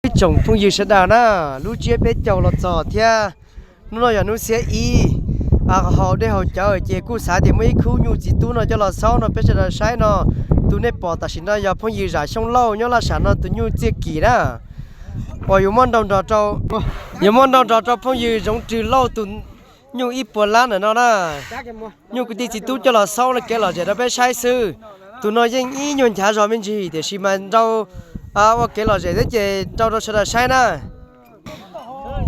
Ib tsoom phooj ywg sawv daws na, lub tsiab peb caug los txog thiab. Hnub no yog hnub xiab ib, haus dej haus cawv ces kuj xav tias muaj ib khub nyuj txiv tub no coj los xaub no peb sawv daws saib no. Tus nej pom tam sim no yog phooj ywg Zam Xyooj Lauj nyob Laj Sam no tus nyuj txiaj kim na. Uas yuav muab nrauj nrog rau, yuav muab nrauj nrog rau phooj ywg Zoov Rwg Lauj tus nyuj ib puas lab ntawm no na. Nyuj kwv tij txiv tub coj los xaub kev lom zem rau peb saib xwb. Tus no yeej ib nyuag nchav zog me ntsis tiam sis mas nrau ua kev lom zem xwb ces nrau rau sawv daws saib na.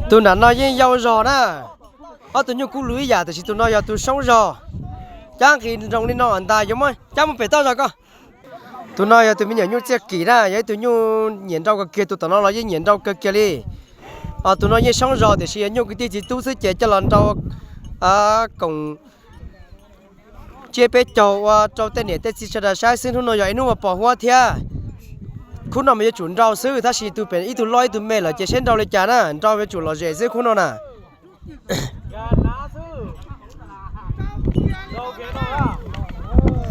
Tus nram no yeej yau zog na. Ob tug nyuj kub lug ib yam tiam sis tus no yog tus soob zog. Cab nqis nroos li no ntag, yuav muab cab mus pem toj zog koj. Tus no yog tus me nyuam nyuj txiaj kim na, yog ib tug nyuj nyiam nrau kawg kiag, tus tom no los yeej nyiam nrau kawg kiag li. Tus no yeej soob zog tiam sis yog nyuj kwv tij txiv tub xwb ces coj los nrau koom tsiab peb caug ua rau tej niam tej txiv sawv daws saib xwb. Hnub no yog ib hnub uas pos huab thiab. Khub no mas yuav tsum nrau xwb tab sis tus pem ib tug loj ib tug me lawm ces seb nrau li cas na, nrau yuav tsum lom zem xwb khub no na.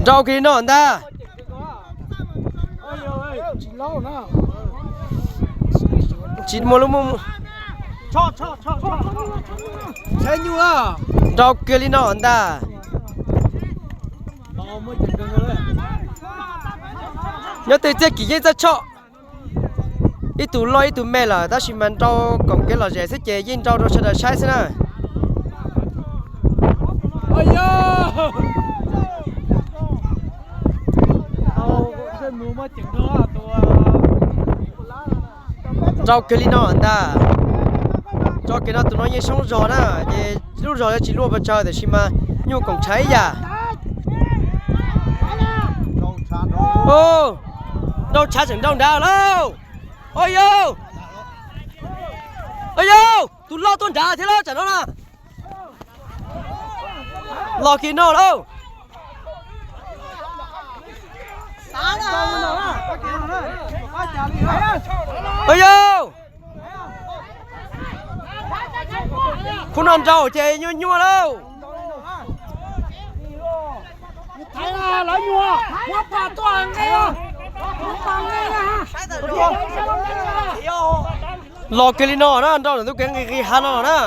Nrau kiag li no ntag. Tsis muaj lub, nrau kiag li no ntag. Nyob tej txiaj kim yeej txawj tshoj. Ib tug loj ib tug me lawm tab sis mas nrau koom kev lom zem xwb ces yeej nrau rau sawv daws saib xwb na. Nrau kiag li no ntag. Nrau kiag no tus no yeej soob zog na, ces lub zog yuav tsis luaj pes tsawg tiam sis mas nyuj koom tshav ib yam. Nrau tshav tseem nrau nrad lauj. Ua yau, ua yau, tus loj tuaj nrad thiab lauj tsam no na. Los kiag no lauj. Ua yau, khub no nrau ces nyuaj nyuaj lauj. Los kiag li no na, nrau ntawm tus kev nqis nqis hav no na.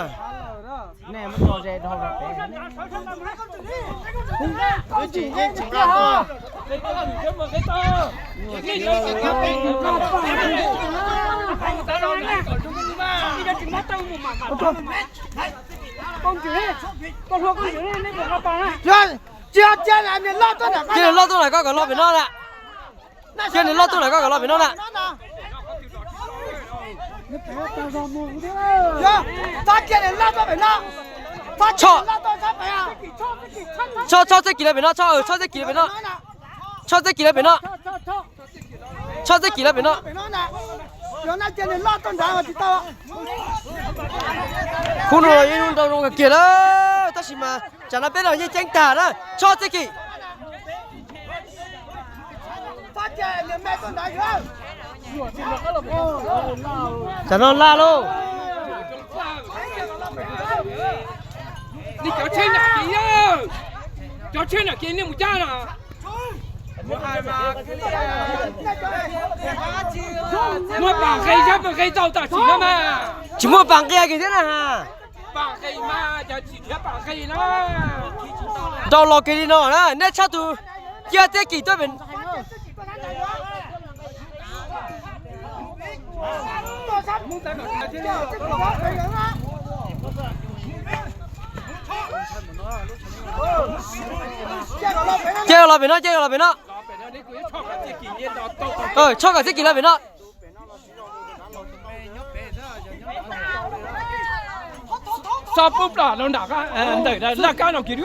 Cia nws loj tuaj lawm koj kom los pem no na. Cia nws loj tuaj lawm koj kom los pem no na. Tso, tso txoj kis lawm pem no, tso, txhob txoj kis lawm pem no, tso, txhob txoj kis lawm pem no. Txhob txoj kis lawm pem no. Txhob txoj kis lawm pem no. Khub no yeej nrau zoo kawg kiag lawm tab sis mas tsam no peb los yeej ceeb tag na. Txhob txoj kis. Tsam no laj lauj. Nej cov tsheb nram kev, cov tsheb nram kev nej mus cab no. Muab pam nqe, muab nqe tau tam sim no mas. Tsis muaj pam nqe kiag thiab na. Nrau los kiag li no na, nej tshaj tus cia txeb kis tuaj pem. Cia los pem no, cia los pem no. Tshoj kom txeb kis los pem no. Txhob pub plam rau nram ntawm laj kab no kiag.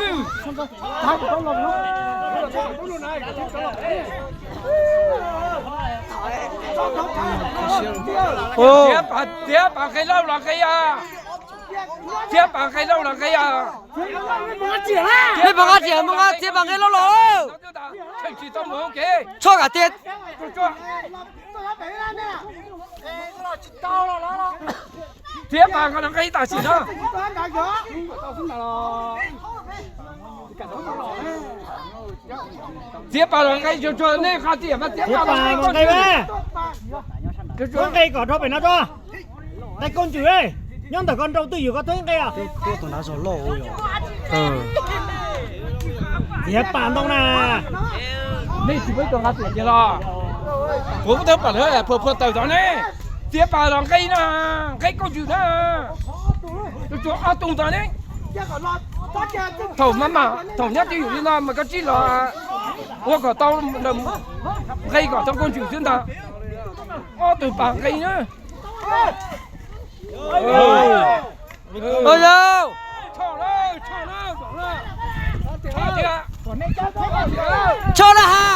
Txiav pam nqe lauj los nqe os. Txiav pam nqe lauj los nqe os. Nej pom nqa txiav, pom nqa txiav pam nqe lauj los. Txhob kam tiag. Txiav pam nqe tam sim no. Txiav pam los nqe tsuag tsuag, nej nqa txiav mas txiav pam los nqe. Nqe kom rau pem no tso. Nqe kauj ntsws, nyob ntawm koj nrau twj ywm koj twb nqe os. Txiav pas ntoo na. Nej tsis pub tus nqa tias los. Kuv thab pas lawv phua phua taws tod ne. Txiav pas los nqe na, nqe kauj ntsws na. Tsuas ob tug ntawd ne. Thaum mas mas thaum nyob twj ywm li no mas koj tsij los ua kom tau, nqe kom tau kauj ntsws xwb ntag. Ob tug pas nqe na. Yog, tso na ha.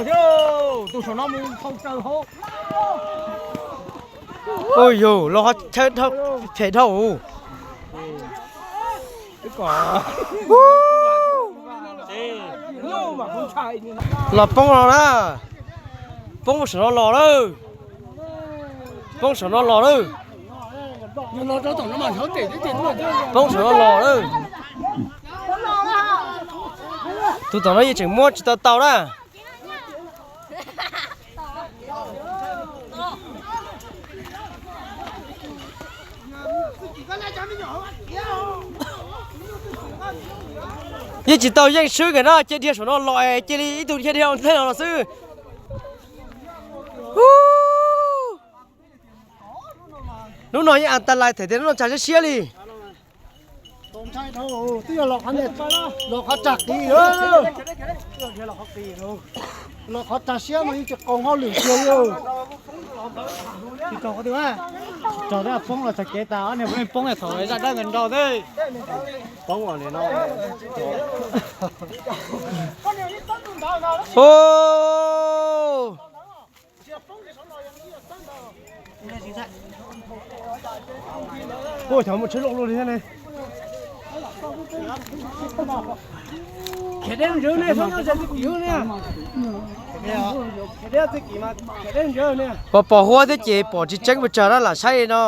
Yog, tus saum no mus thau raws hauv. Ua yog los qhov chaw phem dhau. Los poob no na. Poob saum no los lawm. Poob saum no los lawm. Poob saum no los lawm. Tus tom no yeej tseem muab tsis tau tau na. Yeej tsis tau yeej swb kiag no, cia dhia saum no los es cia li ib tug dhia dhia ua ntej no los xwb. Hnub no yeej as tas lais them tias hnub no ntshai siab siab li. Los qhov rag qis, los qhov rag siab mas yeej tsis qau hauj lwm kiag li. Tsis tau qhov twg, tsis tau poob los txog kev tas, ob niag poob thaum zaj dawb nkaus nraud xwb. Ua, xyov mus tsheb loj luaj li thiab ne. Pom pom huab thiab ces pom tsis tseeb pes tsawg na, lam saib li no.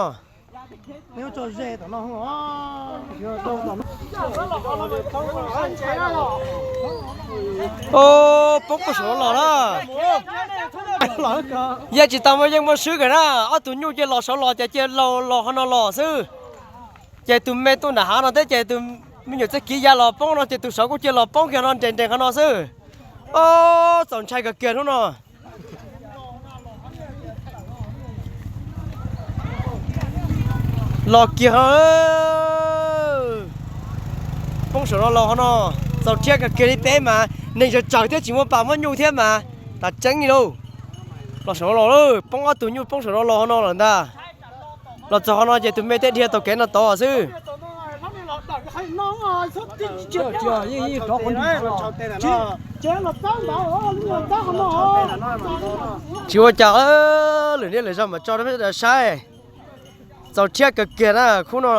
Poob saum no los na. Yog tsis tau muaj yeej muaj swb kiag na, ob tug nyuj cia los saud los ces cia los los qhov no los xwb. Ces tus me tuaj nram hav no thiab ces tus me nyuam txiaj kiv ya los poob no ces tus saud kuj cia los poob kiag no nres nres qhov no xwb. Ob, txaus ntshai kawg kiag hnub no. Los kiag, poob saum no los qhov no, txaus rhiab kawg kiag li peb mas neeg tsawg tsawg thiab tsis muaj pas muab nyuj thiab mas tas tseeb li lauj. Los saum no los, poob ob tug nyuj poob saum no los qhov no lawm ntag. Los txog qhov no ces tus me thiaj dhia tau kev no tod xwb. Tsis ua cas, lwm niaj lwm zaus mam tso rau peb sawv saib. Txaus rhiab kawg kiag na khub no.